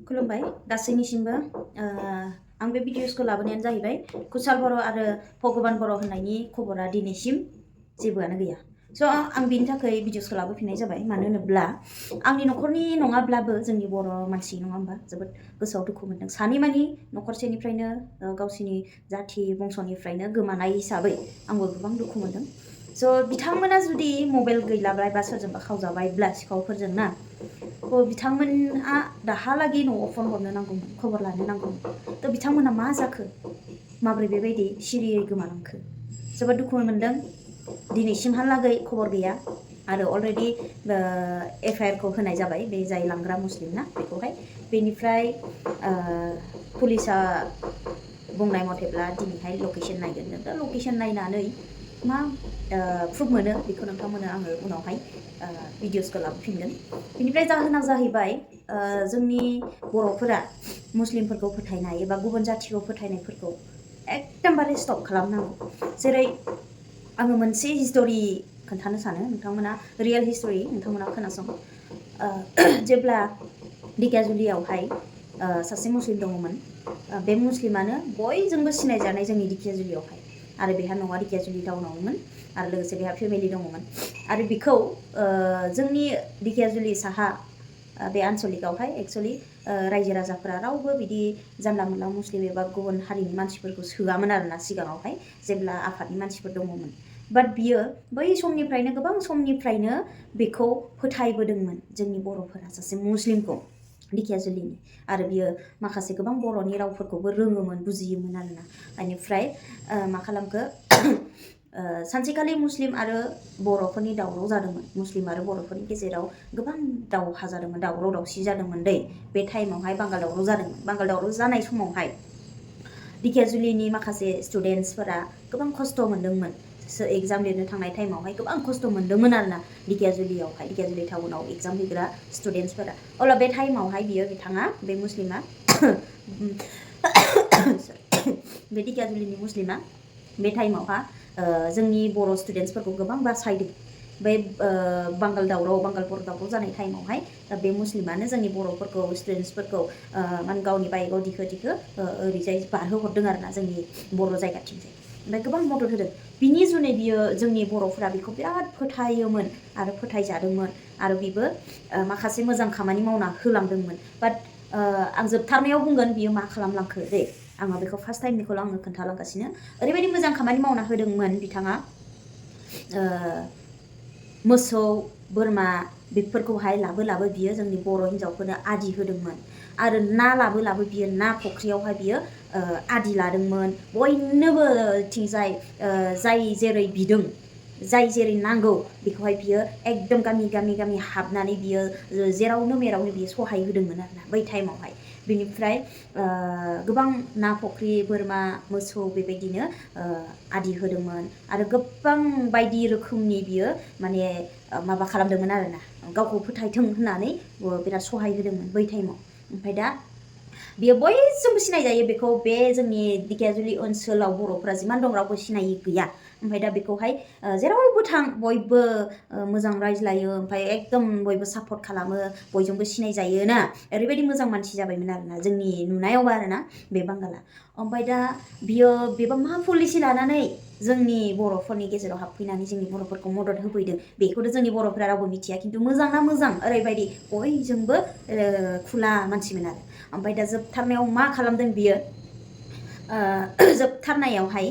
खुलुमबाय गासैनिसिमबो आं बे भिडिअसखौ लाबोनायानो जाहैबाय कुसाल बर' आरो हवगwn बर' होननायनि खबरा दिनैसिम जेबोआनो गैया। स' आं बिनि थाखाय भिडिअसखौ लाबोफिननाय जाबाय। मानो होनोब्ला आंनि न'खरनि नङाब्लाबो जोंनि बर' मानसि नङा होमबा जोबोद गोसोआव दुखु मोनदों। सानैमानि न'खरसेनिफ्रायनो गावसिनि जाथि बंसनिफ्रायनो गोमानाय हिसाबै आंबो गोबां दुखु मोनदों। स' बिथांमोना जुदि मबाइल गैलाब्ला बा सोरजोंबा खावजाबायब्ला सिखावफोरजों ना बिथांमोना दाहालागै न'आव फन हरनो नांगौमोन, खबर लानो नांगौमोन। थ' बिथांमोना मा जाखो, माब्रै बेबायदि सिरियै गोमालांखो जोबोद दुखु मोनदों। दिनैसिमहालागै खबर गैया आरो अलरेडि FIR खौ होनाय जाबाय बे जाय लांग्रा मुस्लिम ना बेखौहाय। बेनिफ्राय पुलिसा बुंनाय मथेब्ला दिनैहाय लकेसन नायगोन। दा लकेसन नायनानै मा प्रुफ मोनो बेखौ नोंथांमोननो आङो उनावहाय भिडिअसखौ लाबोफिनगोन। बिनिफ्राय जाहोना जाहैबाय जोंनि बर'फोरा मुस्लिमफोरखौ फोथायनाय एबा गुबुन जाथिखौ फोथायनायफोरखौ एकदमबारे स्टप खालामनांगौ। जेरै आङो मोनसे हिस्ट'रि खोन्थानो सानो, नोंथांमोना रियेल हिस्ट'रि नोंथांमोना खोनासं। जेब्ला ढेकियाजुलियावहाय सासे मुस्लिम दङमोन, बे मुस्लिमानो बयजोंबो सिनायजानाय जोंनि ढेकियाजुलियावहाय, आरो बेहा न'आ ढेकियाजुलि टाउनावमोन आरो लोगोसे बेहा फेमिलि दङमोन। आरो बेखौ जोंनि ढेकियाजुलि साहा बे आनसलिकआवहाय एक्सुअलि रायजो राजाफोरा रावबो बिदि जानला मोनला मुस्लिम एबा गुबुन हारिनि मानसिफोरखौ सोआमोन आरोना सिगाङावहाय जेब्ला आफादनि मानसिफोर दङमोन। बाट बियो बै समनिफ्रायनो गोबां समनिफ्रायनो बेखौ फोथायबोदोंमोन जोंनि बर'फोरा सासे मुस्लिमखौ ढेकियाजुलिनि, आरो बियो माखासे गोबां बर'नि रावफोरखौबो रोङोमोन, बुजियोमोन आरोना। बेनिफ्राय मा खालामखो सानसेखालि मुस्लिम आरो बर'फोरनि दावराव जादोंमोन। मुस्लिम आरो बर'फोरनि गेजेराव गोबां दावहा जादोंमोन, दावराव दावसि जादोंमोन दै। बे टाइमावहाय बांगाल दावराव जादोंमोन। बांगाल दावराव जानाय समावहाय ढेकियाजुलिनि माखासे स्टुडेन्टसफोरा गोबां खस्थ' मोन्दोंमोन। एग्जाम लिरनो थांनाय टाइमावहाय गोबां खस्थ' मोन्दोंमोन आरोना ढेकियाजुलियावहाय, ढेकियाजुलि टाउनाव एग्जाम हैग्रा स्टुडेन्टसफोरा। अब्ला बे टाइमावहाय बिथाङा बे मुस्लिमा बे ढेकियाजुलिनि मुस्लिमा बे टाइमावहा जोंनि बर' स्टुडेन्टसफोरखौ गोबां बासायदों। बे बांगाल बर' दावराव जानाय टाइमावहाय बे मुस्लिमानो जोंनि बर'फोरखौ स्टुडेन्टसफोरखौ माने गावनि बाइकआव दिखो ओरैजाय बारहोहरदों आरोना जोंनि बर' जायगाथिंजाय। ओमफ्राय गोबां मदद होदों। बिनि जुनै बियो जोंनि बर'फोरा बेखौ बिराद फोथायोमोन आरो फोथायजादोंमोन, आरो बेबो माखासे मोजां खामानि मावना होलांदोंमोन। बाट आं जोबथारनायाव बुंगोन बियो मा खालामलांखो दे। आङो बेखौ फार्स्ट टाइमनिखौल' आङो खोन्थालांगासिनो। ओरैबायदि मोजां खामानि मावना होदोंमोन बिथाङा, मोसौ बोरमा बेफोरखौहाय लाबो बियो जोंनि बर' हिन्जावफोरनो आदि होदोंमोन। आरो ना लाबो बियो ना फुख्रियावहाय बियो आदि लादोंमोन। बयनोबो थिंजाय जाय जेरै बिदों, जाय जेरै नांगौ बेखौहाय बियो एकदम गामि हाबनानै बियो जेरावनो मेरावनो बियो सहाय होदोंमोन आरोना बै टाइमावहाय। बिनिफ्राय गोबां ना फुख्रि बोरमा मोसौ बेबायदिनो आदि होदोंमोन, आरो गोबां बायदि रोखोमनि बियो माने माबा खालामदोंमोन आरोना, गावखौ फोथायथों होननानै बिराद सहाय होदोंमोन बै टाइमाव। ओमफ्राय दा बियो बयजोंबो सिनायजायो। बेखौ बे जोंनि ढेकियाजुलि ओनसोलाव बर'फोरा जिमान दं रावबो सिनायि गैया। ओमफ्राय दा बेखौहाय जेरावबो थां बयबो मोजां रायज्लायो, ओमफ्राय एकदम बयबो सापर्ट खालामो, बयजोंबो सिनायजायो ना। ओरैबायदि मोजां मानसि जाबायमोन आरोना जोंनि नुनायाव आरोना बे बांगाला। ओमफ्राय दा बेबा मा पलिसि लानानै जोंनि बर'फोरनि गेजेराव हाबफैनानै जोंनि बर'फोरखौ मदद होफैदों बेखौथ' जोंनि बर'फोरा रावबो मिथिया। खिन्थु मोजां ना मोजां ओरैबायदि बयजोंबो खुला मानसिमोन आरो। ओमफ्राय दा जोबथारनायाव मा खालामदों बियो, जोबथारनायावहाय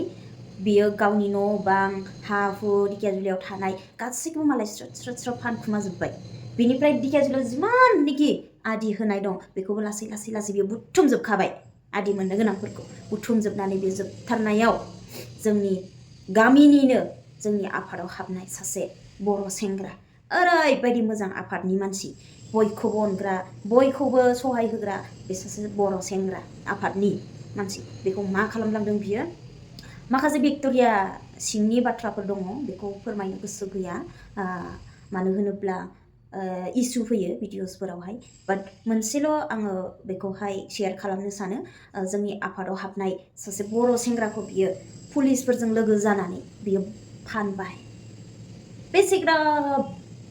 बियो गावनि न' बां हा हु ढेकियाजुलियाव थानाय गासैखौबो मालाय स्रोद फानखुमा जोब्बाय। बिनिफ्राय ढेकियाजुलियाव जिमाननिखि आदि होनाय दं बेखौबो लासै बियो बुथुमजोबखाबाय। आदि मोननो गोनांफोरखौ बुथुमजोबनानै बे जोबथारनायाव जोंनि गामिनिनो जोंनि आफादाव हाबनाय सासे बर' सेंग्रा, ओरैबायदि मोजां आफादनि मानसि, बयखौबो अनग्रा बयखौबो सहाय होग्रा बे सासे बर' सेंग्रा आफादनि मानसि। बेखौ मा खालामलांदों बियो, माखासे भिक्ट'रिया सिंनि बाथ्राफोर दङ बेखौ फोरमायनो गोसो गैया, मानो होनोब्ला इसु फैयो भिडिअसफोरावहाय। बाट मोनसेल' आङो बेखौहाय शेयार खालामनो सानो, जोंनि आफादाव हाबनाय सासे बर' सेंग्राखौ बियो पुलिसफोरजों लोगो जानानै बियो फानबाय। बेसेग्राब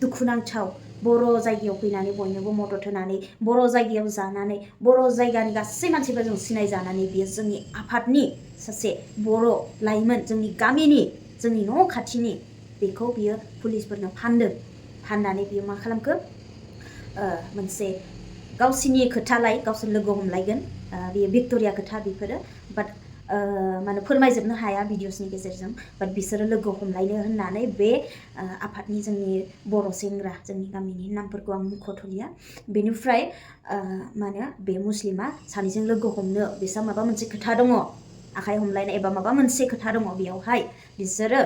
दुखुनांथाव बर' जायगायाव फैनानै बयनोबो मदद होनानै बर' जायगायाव जानानै बर' जायगानि गासै मानसिफोरजों सिनायजानानै बियो जोंनि आफादनि सासे बर' लाइमोन जोंनि गामिनि जोंनि न' खाथिनि बेखौ बियो पुलिसफोरनो फाननानै बियो मा खालामखो मोनसे गावसिनि खोथालाय गावसोर लोगो हमलायगोन बेयो भिक्ट'रिया खोथा बेफोरो बाट माने फोरमायजोबनो हाया भिडिअसनि गेजेरजों बाट बिसोरो लोगो हमलायनो होननानै बे आफादनि जोंनि बर' सेंग्रा जोंनि गामिनि नामफोरखौ आं मुंख'थ'लिया बेनिफ्राय माने बे मुस्लिमा सानैजों लोगो हमनो बिसोर माबा मोनसे खोथा दङ आखाइ हमलायनाय एबा माबा मोनसे खोथा दङ बेयावहाय बिसोरो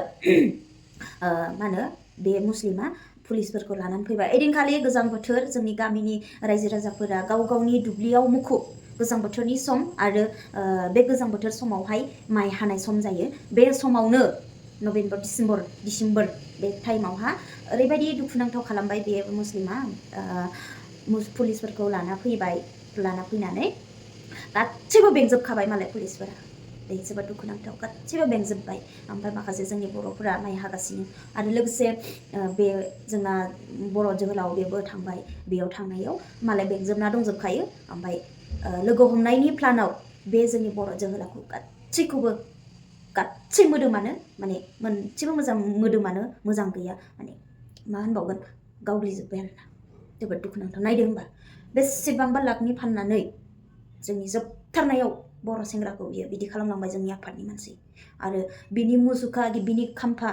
मा होनो बे मुस्लिमा पुलिसफोरखौ लानानै फैबाय ओइदिनखालि गोजां बोथोर जोंनि गामिनि रायजो राजाफोरा गाव गावनि दुब्लियाव मुखुब गोजां बोथोरनि सम आरो बे गोजां बोथोर समावहाय माइ हानाय सम जायो बे समावनो नभेम्बर डिसेम्बर बे टाइमावहा ओरैबायदि दुखुनांथाव खालामबाय बे मुस्लिमा पुलिसफोरखौ लाना फैनानै गासैबो बेंजोबखाबाय मालाय पुलिसफोरा बे जोबोद दुखुनांथाव गासैबो बेंजोबबाय ओमफ्राय माखासे जोंनि बर'फोरा माइ हागासिनो आरो लोगोसे बे जोंना बर' जोहोलाव बेबो थांबाय बेयाव थांनायाव मालाय बेंजोबना दंजोबखायो ओमफ्राय लोगो हमनायनि प्लानाव बे जोंनि बर' जोहोलावखौ गासै मोदोमानो माने मोनसेबो मोदोमानो मोजां गैया माने मा होनबावगोन गावग्लिजोब्बाय आरोना जोबोद दुखुनांथाव नायदो होनबा बेसेबांबा लाखनि फाननानै जोंनि जोबथारनायाव बर' सेंग्राखौ बियो बिदि खालामलांबाय जोंनि आफादनि मानसि आरो बिनि मुसुखा बिनि खाम्फा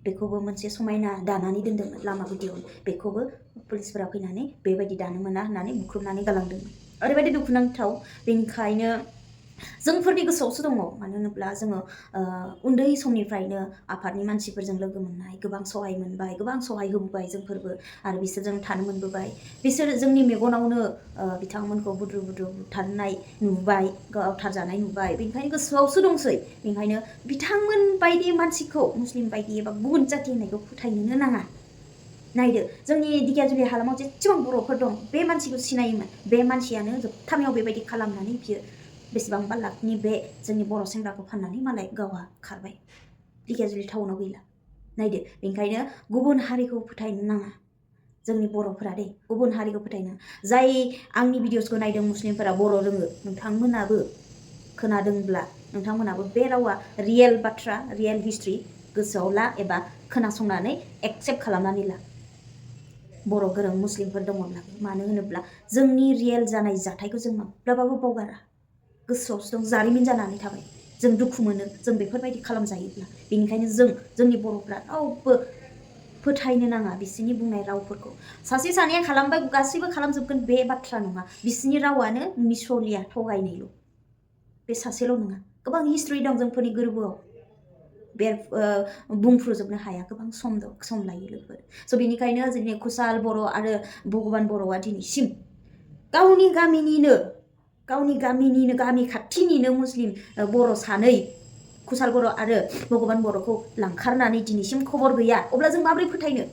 बेखौबो मोनसे समायना दानानै दोनदोंमोन लामा गुदियाव बेखौबो पुलिसफोरा फैनानै बेबायदि दानो मोना होननानै बुख्रुबनानै गालांदोंमोन ओरैबायदि दुखुनांथाव बेनिखायनो जोंफोरनि गोसोआवसो दङ मानो होनोब्ला जोङो उन्दै समनिफ्रायनो आफादनि मानसिफोरजों लोगो मोननाय गोबां सहाय मोनबाय गोबां सहाय होबोबाय जोंफोरबो आरो बिसोरजों थानो मोनबोबाय बिसोर जोंनि मेगनावनो बिथांमोनखौ बुद्रु बुथारनाय नुबाय गावथारजानाय नुबाय बेनिखायनो गोसोआवसो दंसै बेनिखायनो बिथांमोन बायदि मानसिखौ मुस्लिम बायदि एबा गुबुन जाथि होननायखौ फोथायनोनो नाङा नायदो जोंनि धेकियाजुलि हालामाव जेसेबां बर'फोर दं बे मानसिखौ सिनायोमोन बे मानसियानो जोबथारनायाव बेबायदि खालामनानै बियो बेसेबांबा लाखनि बे जोंनि बर' सेंग्राखौ फाननानै मालाय गावहा खारबाय धेकियाजुलि टाउनाव गैला नायदो बेनिखायनो गुबुन हारिखौ फोथायनो नाङा जोंनि बर'फोरा दे गुबुन हारिखौ फोथायनो जाय आंनि भिडिअसखौ नायदों मुस्लिमफोरा बर' रोङो नोंथांमोनाबो खोनादोंब्ला नोंथांमोनाबो बे रावा रियेल बाथ्रा रियेल हिस्ट्रि गोसोआव ला एबा खोनासंनानै एक्सेप्ट खालामनानै ला बर' गोरों मुस्लिमफोर दङब्लाबो मानो होनोब्ला जोंनि रियेल जानाय जाथायखौ जों माब्लाबाबो बावगारा गोसोआवसो दं जारिमिन जानानै थाबाय जों दुखु मोनो जों बेफोरबायदि खालामजायोब्ला बेनिखायनो जोंनि बर'फ्रा रावबो फोथायनो नाङा बिसोरनि बुंनाय रावफोरखौ सासे सानैया खालामबाय गासैबो खालामजोबगोन बे बाथ्रा नङा बिसोरनि रावानो मिसलिया थगायनायल' बे सासेल' नङा गोबां हिस्ट्रि दं जोंफोरनि गोरबोआव बे बुंफ्रुजोबनो हाया गोबां सम लायो लोगोफोर स' बेनिखायनो जोंनि खुसाल बर' आरो भगबान बर'आ दिनैसिम गावनि गामि खाथिनिनो मुस्लिम बर' सानै खुसाल बर' आरो भगबान बर'खौ लांखारनानै दिनैसिम खबर गैया अब्ला जों माबोरै फोथायनो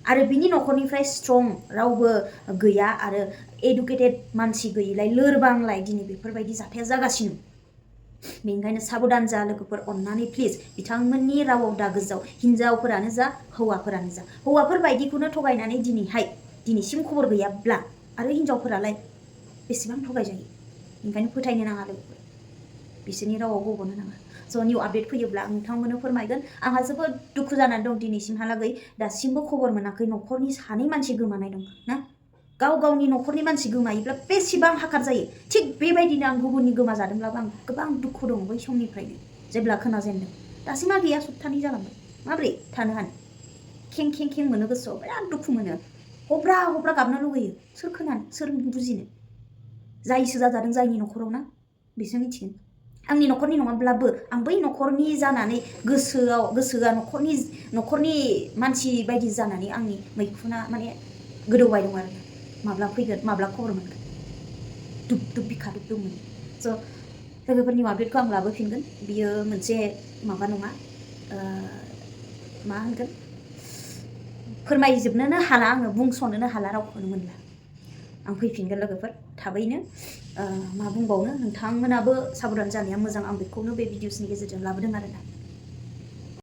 आरो बिनि न'खरनिफ्राय स्ट्रं रावबो गैया आरो एडुकेटेड मानसि गैयैलाय लोरबांलाय दिनै बेफोरबायदि जाथाया जागासिनो बेनिखायनो साबधान जा लोगोफोर अननानै प्लिज बिथांमोननि रावाव दा गोजाव हिन्जावफोरानो जा हौवाफोरानो जा हौवाफोर बायदिखौनो थगायनानै दिनैसिम खबर गैयाब्ला आरो हिन्जावफोरालाय बेसेबां थगायजायो ओंखायनो फोथायनो नाङा लोगोफोर बिसोरनि रावाव गब'नो नाङा स' निउ आपडेट फैयोब्ला आं नोंथांमोननो फोरमायगोन आंहा जोबोद दुखु जानानै दं दिनैसिमहालागै दासिमबो खबर मोनाखै न'खरनि सानै मानसि गोमानाय दं ना गावनि न'खरनि मानसि गोमायोब्ला बेसेबां हाखार जायो थिग बेबायदिनो आं गुबुननि गोमाजादोंब्लाबो आं गोबां दुखु दं बै समनिफ्रायनो जेब्ला खोनाजेनदों दासिमा गैया सप्तानै जालांबाय माब्रै थानो हानो खें मोनो गोसोआव बिराद दुखु मोनो हब्रा गाबनो लुगैयो सोर खोनानो सोर बुजिनो जायसो जाजादों जायनि न'खराव ना बिसोर मिथिगोन आंनि न'खरनि नङाब्लाबो आं बै न'खरनि जानानै गोसोआ न'खरनि मानसि बायदि जानानै आंनि मैखुना माने गोदौबाय दं आरो माब्ला फैगोन माब्ला खबर मोनगोन दुब बिखादुब मोनो स' लोगोफोरनि आपडेटखौ आं लाबोफिनगोन बियो मोनसे माबा नङा मा होनगोन फोरमायजोबनोनो हाला आङो बुंस'नोनो हाला रावखौनो मोनला आं फैफिनगोन लोगोफोर थाबैनो मा बुंबावनो नोंथांमोनाबो साबधान जानाया मोजां आं बेखौनो बे भिडिअसनि गेजेरजों लाबोदों आरोना